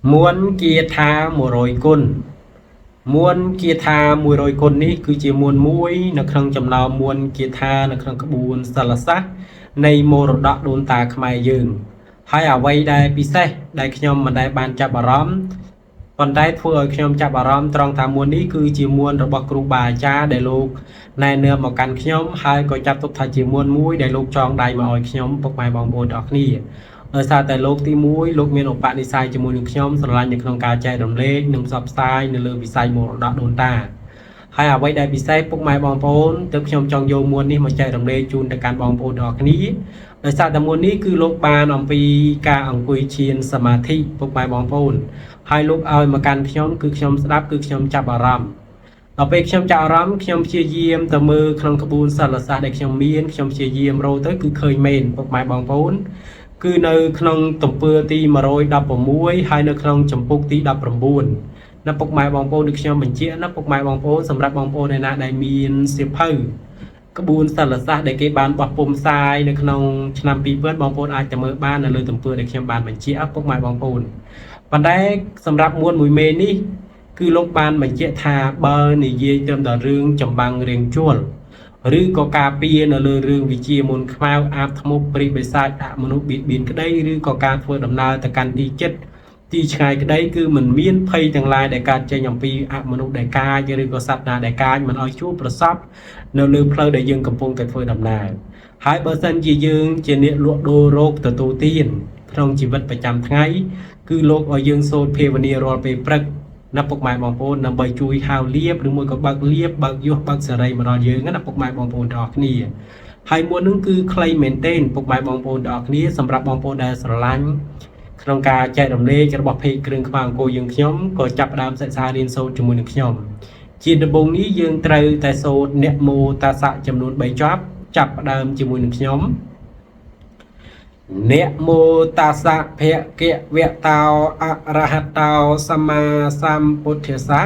មន្តគាថា100គុណមន្តគាថា100គុណនេះគឺជាមន្តមួយនៅក្នុងចំណោមមន្តគាថានៅក្នុងក្បួនសិលសាស្ត្រនៃមរតកដូនតាខ្មែរយើងហើយអ្វីដែលពិសេសដែលខ្ញុំមិនដែលបានចាប់អារម្មណ៍ប៉ុន្តែធ្វើឲ្យខ្ញុំចាប់អារម្មណ៍ត្រង់ថាមន្តនេះគឺជាមន្តរបស់គ្រូបាអាចារ្យដែលលោកណែនាំមកកាន់ខ្ញុំហើយក៏ចាត់ទុកថាជាមន្តមួយដែលលោកចងដៃមកឲ្យខ្ញុំពុកម៉ែបងប្អូនទាំងអស់គ្នាដោយសារតែលោកទី1លោកមានឧបនិស្ស័យជាមួយនឹងខ្ញុំស្រឡាញ់នៅក្នុងការចែករំលែកនិងផ្សព្វផ្សាយនៅលើវិស័យមរតកដូនតាហើយអ្វីដែលពិសេសពុកម៉ែបងប្អូនទើបខ្ញុំចង់យកមន្តនេះមកចែករំលែកជូនទៅកាន់បងប្អូនទាំងអស់គ្នាដោយសារតែមន្តនេះគឺលោកបានអំពីការអង្គុយឈានសមាធិពុកម៉ែបងប្អូនហើយលោកឲ្យមកកាន់ខ្ញុំគឺខ្ញុំស្ដាប់គឺខ្ញុំចាប់អារម្មណ៍ដល់ពេលខ្ញុំចាប់អារម្មណ៍ខ្ញុំព្យាយាមទៅមើលក្នុងក្បួនសិលសាស្ត្រដែលខ្ញុំមានខ្ញុំព្យាយាមរកទៅគឺឃើញមែនពុកម៉ែបងប្អូនគឺនៅក្នុងទំព័រទី116ហើយនៅក្នុងចម្ពោះទី19ណាពុកម៉ែបងប្អូនដូចខ្ញុំបញ្ជាក់ណាពុកម៉ែបងប្អូនសម្រាប់បងប្អូនឯណាដែលមានសៀវភៅក្បួនសិលសាស្ត្រដែលគេបានបោះពុម្ពផ្សាយនៅក្នុងឆ្នាំ2000បងប្អូនអាចទៅមើលបាននៅលើទំព័រដែលខ្ញុំបានបញ្ជាក់ពុកម៉ែបងប្អូនប៉ុន្តែសម្រាប់មួនមួយមេនេះគឺលោកបានបញ្ជាក់ថាបើនិយាយត្រឹមតែរឿងចម្បាំងរៀងជួលឬក៏ការពារនៅលើរឿងវិជាមន្តខ្មៅអាបធ្មប់ព្រិបិសាចអមនុស្សបៀតបៀនក្តីឬក៏ការធ្វើដំណើរទៅកាន់ទីចិត្តទីឆ្ងាយក្តីគឺមិនមានភ័យទាំងឡាយដែលកើតចេញអំពីអមនុស្សដែលកាចឬក៏សត្វណាដែលកាចមិនឲ្យជួបប្រសពនៅលើផ្លូវដែលយើងកំពុងតែធ្វើដំណើរហើយបើសិនជាយើងជាអ្នកលក់ដូររោគទទួលទានក្នុងជីវិតប្រចាំថ្ងៃគឺលោកឲ្យយើងសូត្រភាវនារាល់ពេលព្រឹកណាពុកម៉ែបងប្អូនដើម្បីជួយហៅលៀបឬមួយក៏បើកលៀបបើកយោះបើកសេរីមកដល់យើងណាពុកម៉ែបងប្អូនទាំងអស់គ្នាហើយមួយនឹងគឺខ្លីមែនទែនពុកម៉ែបងប្អូនទាំងអស់គ្នាសម្រាប់បងប្អូនដែលស្រឡាញ់ក្នុងការចែករំលែករបស់ពេកគ្រឿងខ្មៅអង្គរយើងខ្ញុំក៏ចាប់ផ្ដើមសិក្សារៀនសូត្រជាមួយនឹងខ្ញុំជាដំបូងនេះយើងត្រូវតែសូត្រនមោតាសៈចំនួន3ចប់ចាប់ផ្ដើមជាមួយនឹងខ្ញុំនមោតាសៈភគវៈតោអរហតោសម្មាសម្ពុទ្ធស្សៈ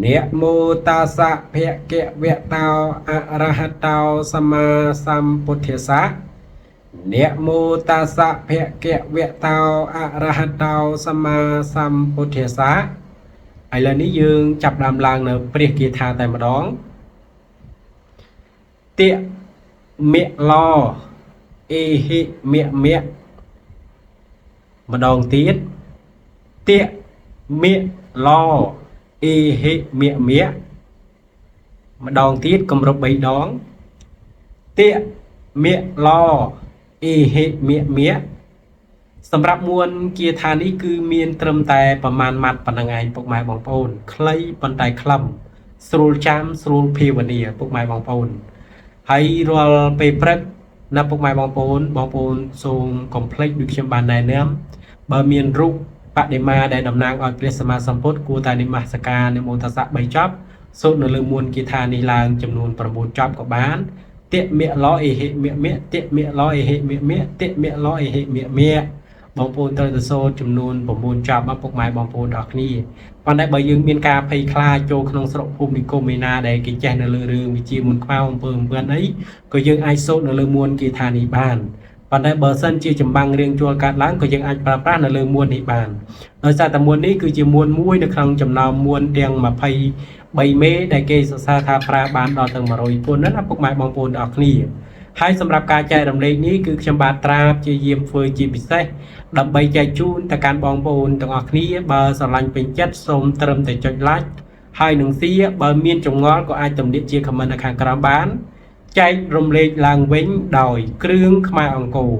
នមោតាសៈភគវៈតោអរហតោសម្មាសម្ពុទ្ធស្សៈនមោតាសៈភគវៈតោអរហតោសម្មាសម្ពុទ្ធស្សៈឥឡូវនេះយើងចាប់ដើមឡើងនៅព្រះគាថាតែម្ដងតិមៈឡអេហិមៈមៈម្ដងទៀតតិមៈឡអេហិមៈមៈម្ដងទៀតគម្រប់3ដងតិមៈឡអេហិមៈមៈសម្រាប់មួនគាថានេះគឺមានត្រឹមតែប្រមាណម៉ាត់ប៉ុណ្្នឹងឯងពុកម៉ែបងប្អូនខ្លីប៉ុន្តែខ្លឹមស្រួលចាំស្រួលភាវនាពុកម៉ែបងប្អូនហើយរាល់ពេលព្រឹកណាពុកម៉ែបងប្អូនបងប្អូនសូមកុំភ្លេចដូចខ្ញុំបានណែនាំបើមានរូបបដិមាដែលតំណាងឲ្យព្រះសម្មាសម្ពុទ្ធគួរតែនិមស្ការនមោតាសៈ3ចប់សូត្រនៅលើមួនគាថានេះឡើងចំនួន9ចប់ក៏បានតិមៈឡអេហិមៈមៈតិមៈឡអេហិមៈមៈតិមៈឡអេហិមៈមៈបងប្អូនត្រូវទៅសូត្រចំនួន9ចប់មកពុកម៉ែបងប្អូនទាំងអស់គ្នាប៉ុន្តែបើយើងមានការភ័យខ្លាចចូលក្នុងស្រុកភូមិនិគមឯណាដែលគេចេះនៅលើរឿងវិជាមន្តខ្មៅអំពើអំពឿនអីក៏យើងអាចសូត្រនៅលើមួនគាថានេះបានប៉ុន្តែបើសិនជាចម្បាំងរៀងជួលកាត់ឡើងក៏យើងអាចប្រើប្រាស់នៅលើមួននេះបានដោយសារតែមួននេះគឺជាមួនមួយនៅក្នុងចំណោមមួនទាំង23មេដែលគេសរសើរថាប្រើបានដល់ទៅ100គុណណាពុកម៉ែបងប្អូនទាំងអស់គ្នាហើយសម្រាប់ការចែករំលែកនេះគឺខ្ញុំបាទត្រាព្យាយាមធ្វើជាពិសេសដើម្បីចែកជូនទៅកាន់បងប្អូនទាំងអស់គ្នាបើស្រឡាញ់ពេញចិត្តសូមត្រឹមតែចុច like ហើយនឹង share បើមានចម្ងល់ក៏អាចទម្លាក់ជា comment នៅខាងក្រោមបានចែករំលែកឡើងវិញដោយគ្រឿងខ្មែរអង្គរ